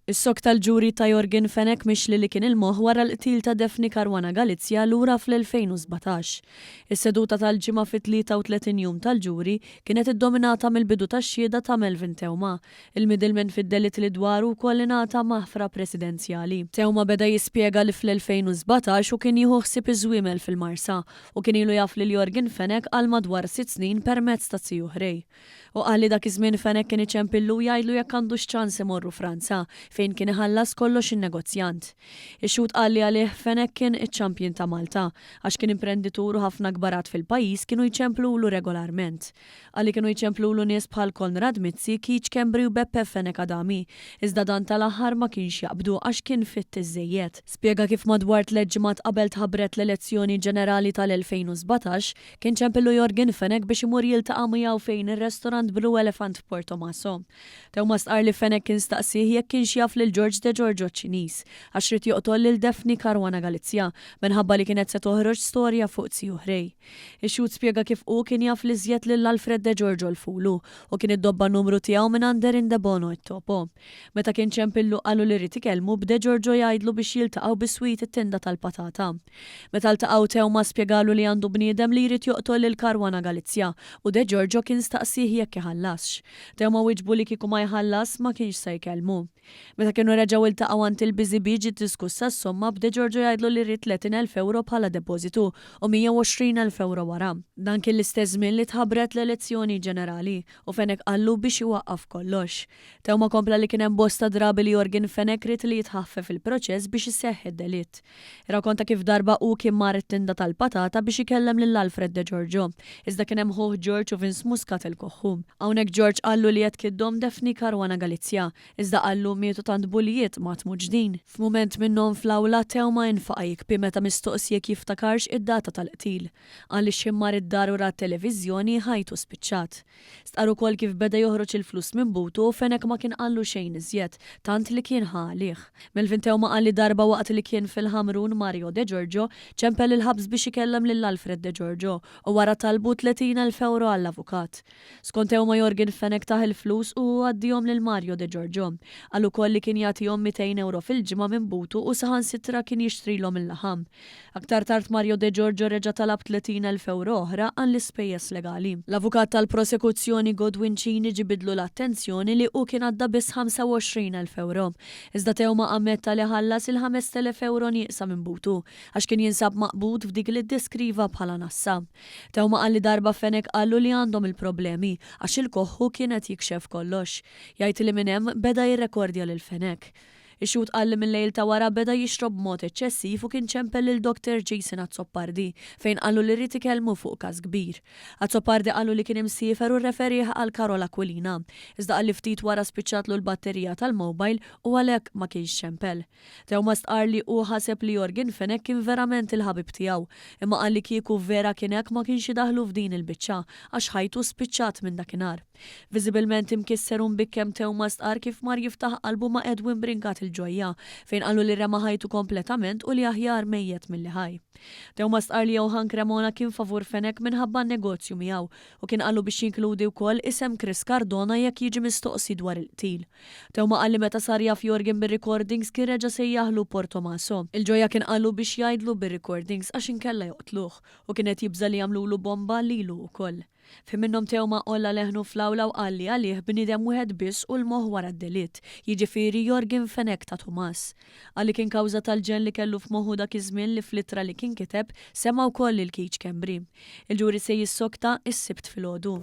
Issokta l-ġuri ta' Yorgen Fenech mixli li kien il-moħħ wara l-qtil ta' Daphne Caruana Galizia lura fl-2017. Is-seduta tal-Ġimgħa fit-33 jum tal-ġuri kienet iddominata mill-bidu tax-xhieda ta' Melvin Theuma, il-middleman fid-delitt li dwaru wkoll ingħata maħfra presidenzjali. Theuma beda jispjega li fl-2017 hu kien jieħu ħsieb iż-żwiemel fil-Marsa u kien ilu jaf lil Yorgen Fenech għal madwar sitt snin permezz ta' zijuh Ray. Hu qal li dak iż-żmien Fenech kien iċempillu u jgħidlu jekk għandux ċans imorru Franza, fejn kien iħallas kollox in-negozjant. Ix-xhud qal li għalih Fenech kien iċ-champion ta' Malta, għax kien imprenditur u ħafna kbarat fil-pajjiż kienu jċemplulu regolarment. Qal li kienu jċemplulu nies bħal Konrad Mizzi, Keith Schembri u Beppe Fenech Adami, iżda dan tal-aħħar ma kienx jaqbdu għax kien fitt iżżejjed. Spjega kif madwar tlett ġimgħat qabel tħabbret l-elezzjoni ġenerali tal-2017, Kien ċempillu Yorgen Fenech biex imur jiltaqa' miegħu fejn ir-restorant Blue Elephant f'Portomaso. Theuma stqarr li Fenech kien staqsieh jekk kienx jaf lil George Degiorgio ċ-Ċiniż, għax ried joqtol lil Daphne Caruana Galizia minħabba li kienet se toħroġ storja fuq zijuh Ray. Ix-xhud spjega kif hu kien jaf l-iżjed lil Alfred Degiorgio l-Fulu u kien iddobba n-numru tiegħu mingħand Erin Debono it-Topo. Meta kien ċempillu qalu li ried ikellmu b'Degiorgio jgħidlu biex jiltaqgħu biswit it-tinda tal-patata. Meta ltaqgħu Theuma spjegalu li għandu bniedem li jrid joqtol lil Caruana Galizia u De Giorgio kien staqsieh jekk iħallasx. Theuma wieġbu li kieku ma jħallas ma kienx se jkellmu. Meta kienu reġgħu ltaqgħu għand il-Busy Bee ġiet diskussa s-somma b'De Giorgio jgħidlu li ried 30,000 ewro bħala depożitu u 120,000 ewro wara. Dan kien l-istess żmien li tħabbret l-elezzjoni ġenerali u Fenech qallu biex iwaqqaf kollox. Theuma kompla li kien hemm bosta drabi li Yorgen Fenech ried li jitħaffef il-proċess biex iseħħ id-delitt. Irrakkonta kif darba hu kien mar it-tinda tal-patata biex ikellem lil Alfred De Giorgio, iżda kien hemm ħuh George u Vince Muscat il-Koħħu. Hawnhekk George qallu li qed kiddhom Daphne Caruana Galizia, iżda qallu mietu tant bulijiet ma tmutx din. F'mument minnhom fl-awla Theuma infaqa' jikbi meta mistoqsi jekk jiftakarx id-data tal-qtil. Qal li x'ħin mar id-dar u ra t-televiżjoni ħajtu spiċċat. Stqarr ukoll kif beda joħroġ il-flus minn butu u Fenech ma kien qallu xejn iżjed, tant li kien ħa għalih. Melvin Theuma qal li darba waqt li kien fil-Ħamrun Mario De Giorgio ċempel il-ħabs biex ikellem lil Alfred De Giorgio u wara talbu 30,000 ewro għall-avukat. Skont Theuma Yorgen Fenech tah il-flus u hu għaddihom lil Mario De Giorgio. Qal ukoll li kien jagħtihom 200 ewro fil-ġimgħa minn butu u saħansitra kien jixtrilhom il-laħam. Aktar tard Mario De Giorgio reġa' talab 30,000 ewro oħra għall-ispejjeż legali. L-avukat tal-prosekuzzjoni Godwin Cini ġibidlu l-attenzjoni li hu kien għadda biss 25,000 ewro. Iżda Theuma ammetta li ħallas il-5,000 ewro nieqsa minn butu għax kien jinsab maqbud f'dik li ddeskriva bħala nassa. Theuma qal li darba Fenech qallu li għandhom il-problemi għax il-koħħu kien qed jikxef kollox. Jgħid li minn hemm beda jirrekordja lil Fenech. Ix-xhud qal li mil-lejl ta' wara beda jixrob b'mod eċċessiv u kien ċempel lil Doctor Jason Azzopardi fejn qallu li ried ikellmu fuq każ kbir. Azzopardi qallu li kien imsiefer u rreferih għal Karol Aquilina, iżda qal li ftit wara spiċċatlu l-batterija tal-mobile u għalhekk ma kienx ċempel. Theuma stqarr li hu ħaseb li Yorgen Fenech kien verament il-ħabib tiegħu, imma qal li kieku vera kien hekk ma kienx idaħħlu f'din il-biċċa għax ħajtu spiċċat minn dakinhar. Viżibilment imkisser u mbikkem Theuma stqarr kif mar jiftaħ qalbu ma' Edwin Brincat il-Ġojja, fejn qallu li rema ħajtu kompletament u li aħjar mejjet milli ħaj. Theuma stqarr li Johann Cremona kien favur Fenech minħabba n-negozju miegħu u kien qallu biex jinkludi wkoll isem Chris Cardona jekk jiġi mistoqsi dwar il-qtil. Theuma qal li meta sar jaf Yorgen bir-recordings kien reġa' sejjaħlu Portomaso. Il-Ġojja kien qallu biex jgħidlu bir-recordings għax inkella joqtluh u kien qed jibża' li jagħmlulu bomba lilu wkoll. F'ħin minnhom Theuma għolla leħnu fl-awla u qal li għalih bniedem wieħed biss hu l-moħħ wara d-delitt, jiġifieri Yorgen Fenech ta' Tumas. Qal li kien kawża tal-ġenn li kellu f'moħħu dak iż-żmien li fl-ittra li kien kiteb semma wkoll lil Keith Schembri. Il-ġuri se jissokta s-Sibt filgħodu.